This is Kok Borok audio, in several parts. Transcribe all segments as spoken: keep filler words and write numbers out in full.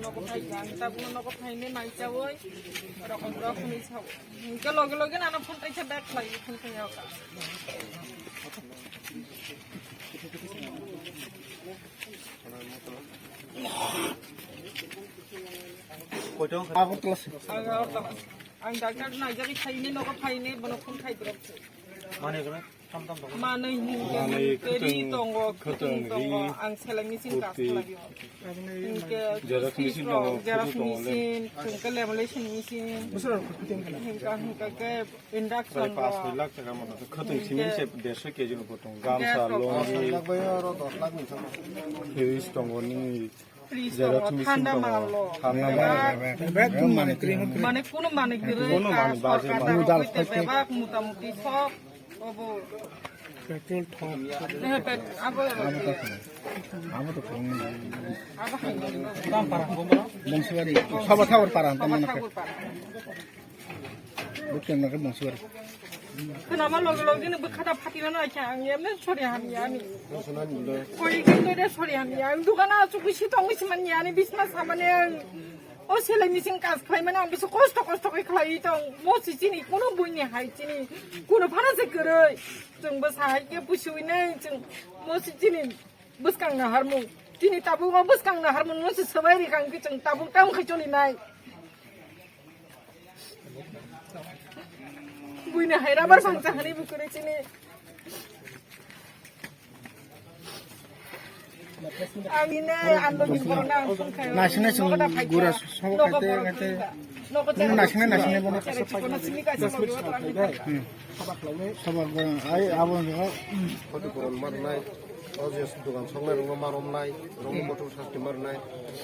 Nogo phai, ang tabuk nogo phainai mai chawi, rokom rok hwnwi sao. Hwnkhe loge loge nana phone kaisa back khlai, phone khai hoka. Agartala se. Ang, ang doctor naijagwi phainai, nogo phainai, bono phone khai borok se. Mane gana? Manwi hinkhe ri tongo, khwtwng tongo, ang selai machine kas khlaio. Hinkhe Xerox machine tongo, Xerox machine, hinkhe lamination machine, hinkhe, hinkhe khe induction rok. Khwtwng simi se dersho kg no khwtwng, gamsa, lungi, fridge tongo ni. Fridge tongo, thanda mal lo. Thanda mal. Bebak kun manwi kwrwi. Mane kunu manwi kwrwi. Kunu manwi sorkar bebak muta muti sok. Obo. Petrol thok. Eh, pet-, abo. Abo to. Abo to. Abo hai. Bongswari. Saba Thakur para, Saba Thakur para. Bukeng nangkhe mungsuar. Khwnama loge loge no bwkha da phatina naikha ang emne sori hamya ani. Koi din doi de sori hamya ang dukana achuk bisi tong bisi manya ani bisma samane ang. O selai machine kas khlai mane ang bisi kosto kosto kai khlai tong. Mo si chini kuno buini hai chini. Kuno phana se kwrwi. Chwng bwsa hai khe pusiwi nai chwng mo si chini bwskang na harmung. Chini tabuk o bwskang na harmung mo si swbai ri kang khe chwng tabuk tam khai choli nai. Buini hai rabar phang chahani bukuri chini. Ang ini ando ni borna ang phone khayo. Nasina sung gura sobo kate kate. Nasina nasina bono. Chikona sini kaisa logi wata. Hmm. Sobo gura ai abo ni. Khoti puron mar nai. O je dugan soknai rokno ma romnai, rokno motor sasti ma rwnai.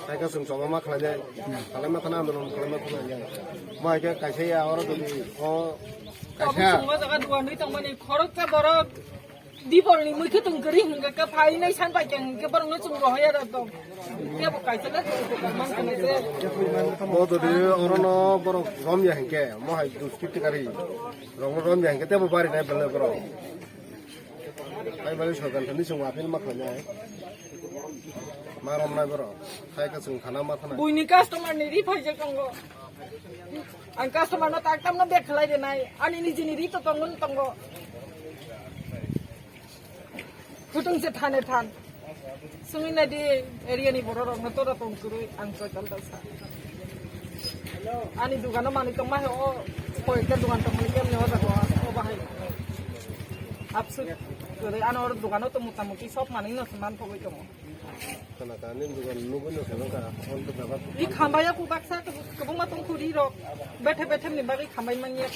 Hai khe chwng choma ma khlainai, khlaima thana andolon khlaima thana ya. Mo hai khe kaisa ya oro dodi o kaisa. Tabuk chwngma jaga dugan ri tongmani khoroksa borok dipolni mui khe tong kwrwi hwnkhe khe phainai san bai khe hwnkhe borokno chwng rohor ya rok tong. Kebo kaisa le chwng tong man khwna se. Mo dodi orono borok rom ya hwnkhe mo hai duskiti kari rokno rom ya hwnkhe tebo bari nai belai borok. Hai bali sorkar thani chwng appeal ma khlainai. Ma romnai borok. Hai ka chwng thana ma thana. Buini customer ni ri phaijak tongo. Ang customer no tak tamno bag khlai rinai. Ani nijini ri to tongo tongo. Khwtwng se thane than. Sungwi naidi area ni borok rok no tora tong kwrwi ang choi tal tal sa. Ani dugano manwi tongma hai o koi ekta dugan tongmani kemni o jaga o bahai. Absut kwrwi ano oro dugano to mota moti sob manwi no se man pogwi tongo. Kana ka ani dugan nugwi no se nang ka hon to baba. I khambaya ku baksa kwbangma tong kuri rok bethe bethe ni bagwi khambai manya.